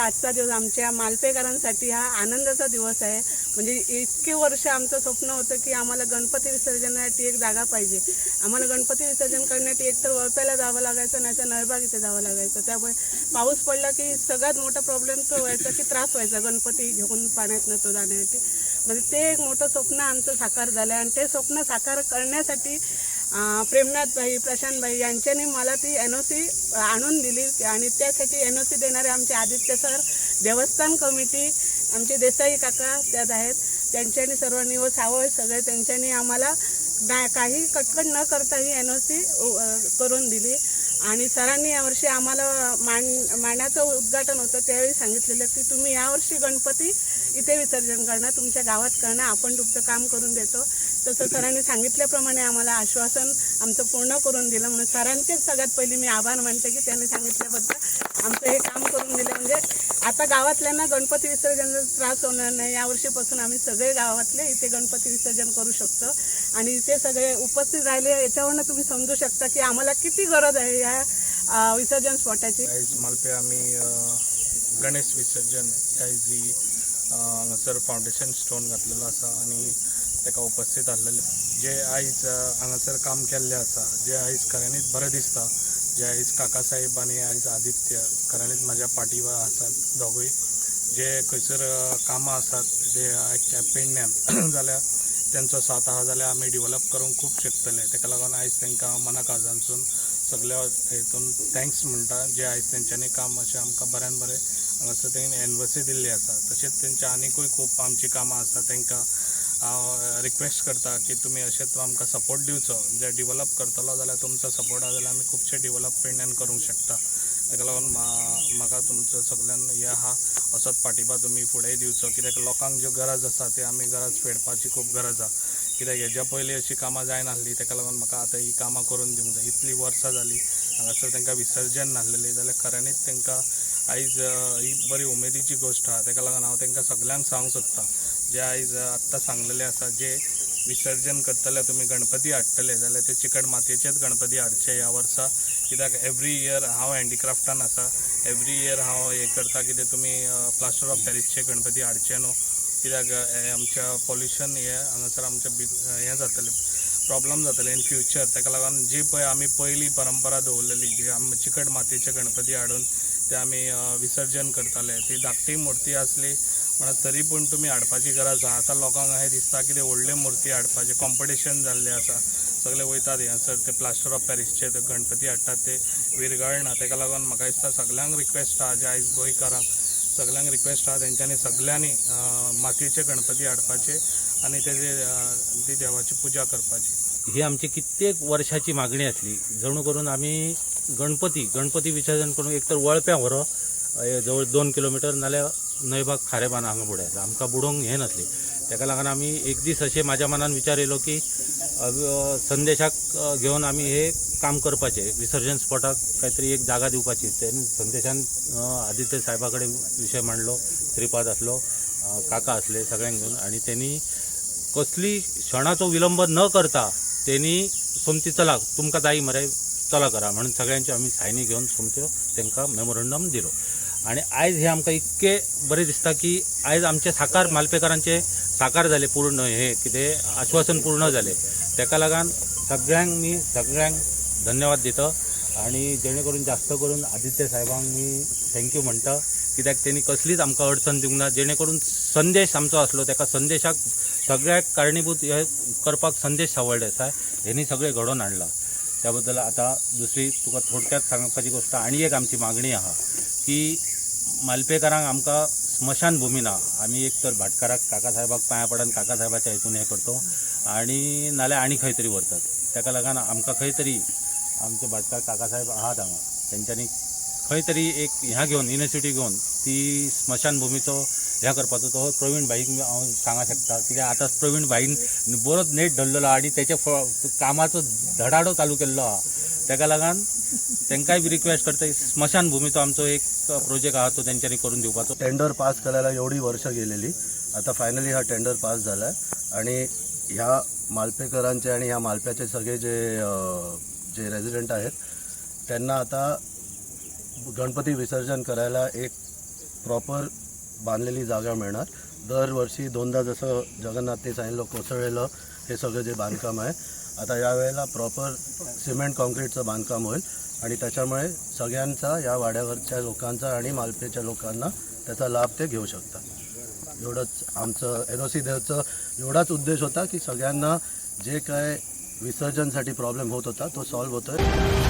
आजचा दिवस आमच्या मालपेकरांसाठी हा आनंदाचा दिवस आहे. म्हणजे इतके वर्ष आमचं स्वप्न होतं की आम्हाला गणपती विसर्जनासाठी एक जागा पाहिजे. आम्हाला गणपती विसर्जन करण्यासाठी एकतर वळप्याला जावं लागायचं, नाही तर नळबाग इथे जावं लागायचं. त्यामुळे पाऊस पडला की सगळ्यात मोठा प्रॉब्लेम तो व्हायचा की त्रास व्हायचा गणपती घेऊन पाण्यात तो जाण्यासाठी. म्हणजे ते एक मोठं स्वप्न आमचं साकार झालं आहे आणि ते स्वप्न साकार करण्यासाठी प्रेमनाथभाई, प्रशांतभाई यांच्यानी मला ती एनओसी आणून दिली आणि त्यासाठी एनओसी देणारे आमचे आदित्य सर, देवस्थान कमिटी, आमचे देसाई काका त्यात आहेत, त्यांच्यानी सर्वांनी व सावळ सगळे त्यांच्यानी आम्हाला काही कटकट न करता ही एनओसी करून दिली. आणि सरांनी यावर्षी आम्हाला मांडाचं उद्घाटन होतं त्यावेळी सांगितलेलं की तुम्ही यावर्षी गणपती इथे विसर्जन करणार, तुमच्या गावात करणार, आपण तुमचं काम करून देतो. तसं सरांनी सांगितल्याप्रमाणे आम्हाला आश्वासन आमचं पूर्ण करून दिलं. म्हणून सरांचेच सगळ्यात पहिली मी आभार मानते की त्यांनी सांगितल्याबद्दल आमचं हे काम करून दिलं. म्हणजे आता गावातल्यांना गणपती विसर्जनाचा त्रास होणार नाही. यावर्षीपासून आम्ही सगळे गावातले इथे गणपती विसर्जन करू शकतो आणि इथे सगळे उपस्थित राहिले याच्यावरनं तुम्ही समजू शकता की आम्हाला किती गरज आहे या विसर्जन स्पॉटाची. आयज मालपे आमी गणेश विसर्जन आयज ही हांगासर फावंडेशन स्टोन घातलेलो आसा आनी ताका उपस्थित आसलेले जे आयज हांगासर काम केल्लें आसा, जे आयज खऱ्यांनीच बरें दिसता, जे आयज काका साहेब आनी आयज आदित्य खऱ्यांनीच म्हाज्या पाठीवर आसात दोगूय, जे खंयसर कामां आसात ते पेडण्यान जाल्यार तेंचो साथ आहा जाल्यार आमी डिवलप करूंक खूब शकतले. ताका लागून आयज तांकां मना काळजांतसून सगल्या हेतून thanks म्हणटा, जे आयज तेंच्यांनी काम अशें आमकां बऱ्यान बरें हांगासर तेंणी एनवसी दिल्ली आसा. तशेंच तेंच्या आनिकूय खूब आमचीं कामां आसा, तांकां हांव रिक्वेस्ट करता की तुमी अशेंच आमकां सपोर्ट दिवचो. जे डिवलप करतलो जाल्यार तुमचो सपोर्ट आहा जाल्यार आमी खुबशे डिवलप पेडण्यान करूंक शकता. ताका लागून म्हाका तुमचो सगल्यान हें आहा, असोच पाठिंबा तुमी फुडेंय दिवचो, कित्याक लोकांक ज्यो गरज आसा ते आमी गरज फेडपाची खूब गरज आहा. कित्याक हेज्या पयलीं अशीं कामां जायनासलीं, ताका लागून म्हाका आतां हीं कामां करून दिवंक जाय. इतलीं वर्सां जालीं हांगासर तांकां विसर्जन नासलेलें, जाल्यार खऱ्यांनीच तांकां आयज ही बरी उमेदीची गोश्ट आहा. ताका लागून हांव तांकां सगल्यांक सांगूंक सोदतां, जे आयज आत्तां सांगलेलें आसा, जे विसर्जन करतले तुमी गणपती हाडटले जाल्यार ते चिकट मातयेचेच गणपती हाडचे ह्या वर्सा. कित्याक एवरी इयर हांव हँडीक्राफ्टान आसा, एवरी इयर हांव हें करता कितें तुमी प्लास्टर ऑफ पॅरिसचे गणपती हाडचे न्हू, कित्याक हें आमच्या पोल्युशन हें हांगासर आमचें हें जातलें, प्रॉब्लम जातलें इन फ्युचर. ताका लागून जी पळय आमी पयलीं परंपरा दवरलेली, जी आमी चिकट मातयेचे गणपती हाडून ते आमी विसर्जन करताले, ती धाकटी मुर्ती आसली म्हणून तरी पूण तुमी हाडपाची गरज आहा. आतां लोकांक अशें दिसता की ते व्हडले मुर्ती हाडपाचे कॉम्पिटिशन जाल्लें आसा, सगळे वयतात हांगासर ते प्लास्टर ऑफ पॅरिसचे ते गणपती हाडटात, ते विरगळना. ताका लागून म्हाका दिसता सगल्यांक रिक्वेस्ट आहा, जे आयज गोंयकारांक सगल्यांक रिक्वेस्ट आहा, तेंच्यांनी सगल्यांनी मातयेचे गणपती हाडपाचे आनी तेजे ती देवाची पुजा करपाची. ही आमची कित्येक वर्षाची मागणी आसली, जणू करून आमी गणपती गणपती विसर्जन करून एक तर वळप्यां व्हरो जवळ 2 किलोमिटर, नाल्यार न्हंयबाग खारेबान हांगा बुडयता, आमकां बुडोवंक हें नासली. ताका लागून आमी एक दीस अशें म्हाज्या मनान विचार येयलो की संदेशाक घेवन आमी हे काम करपाचें, विसर्जन स्पॉटाक कांय तरी एक जागा दिवपाची. तेन्ना संदेशान आदित्य साहेबा कडेन विशय मांडलो, श्रीपाद आसलो, काका आसले, सगळ्यांक घेवन आनी तेणी कसली क्षणाचो विलंब न करता तेणी सोमती चला तुमकां जाय मरे, चला करा म्हणून सगळ्यांच्यो आमी सायनी घेवन सोमत्यो तांकां मेमोरंडम दिलो. आनी आयज हे आमकां इतकें बरें दिसता की आयज आमचे साकार मालपेकारांचे साकार जाले पूर्ण, हे कितें आश्वासन पूर्ण जालें. ताका लागून सगळ्यांक मी सगळ्यांक धन्यवाद दिता आनी जेणे करून जास्त करून आदित्य साहेबांक मी thank you म्हणटा, कित्याक तेणी कसलीच आमकां अडचण दिवंक ना. जेणे करून संदेश आमचो आसलो, ताका संदेशाक सगळ्याक कारणीभूत हे करपाक संदेश सावर्डे आसा, हेणी सगळें घडोवन हाडलां. त्या बद्दल आतां दुसरी तुका थोडक्यात सांगपाची गोश्ट, आनी एक आमची मागणी आहा की मालपेकारांक आमकां स्मशानभुमी ना. आमी एक तर भाटकाराक काका साहेबाक पांयां पडून काका साहेबाच्या हितून हें करतो आनी नाल्यार आनी खंय तरी व्हरतात. ताका लागून आमकां खंय तरी आमचे भाटकार काका साहेब आहात हांगा, तेंच्यांनी खंय तरी एक ह्या घेवन युनिवर्सिटी घेवन ती स्मशानभुमीचो ह्या करपाचो. तो प्रवीण भाईक हांव सांगा शकता, कित्याक आतां प्रवीण भाईन बरोच नेट धरलेलो आहा आनी तेच्या कामाचो धडाडो चालू केल्लो आहा. ताका लागून तांकांय बी रिक्वेस्ट करता, स्मशानभुमीचो आमचो एक प्रोजेक्ट आहा तो तेंच्यांनी करून दिवपाचो. टेंडर पास करायला एवढी वर्ष गेलेली, आता फायनली हा टेंडर पास झाला आहे आणि ह्या मालपेकरांचे आणि ह्या मालप्याचे सगळे जे रेजिडेंट आहेत त्यांना आता गणपती विसर्जन करायला एक प्रॉपर बांधलेली जागा मिळणार. दरवर्षी दोनदा जसं जगन्नाथने सांगितलं कोसळलेलं हे सगळं जे बांधकाम आहे, आता यावेळेला प्रॉपर सिमेंट कॉन्क्रीटचं बांधकाम होईल आणि त्याच्यामुळे सगळ्यांचा, या वाड्यावरच्या लोकांचा आणि मालपेच्या लोकांना त्याचा लाभ ते घेऊ शकतात. एवढंच आमचं एनओसी द्यायचं एवढाच उद्देश होता की सगळ्यांना जे काय विसर्जनसाठी प्रॉब्लेम होत होता तो सॉल्व्ह होतोय.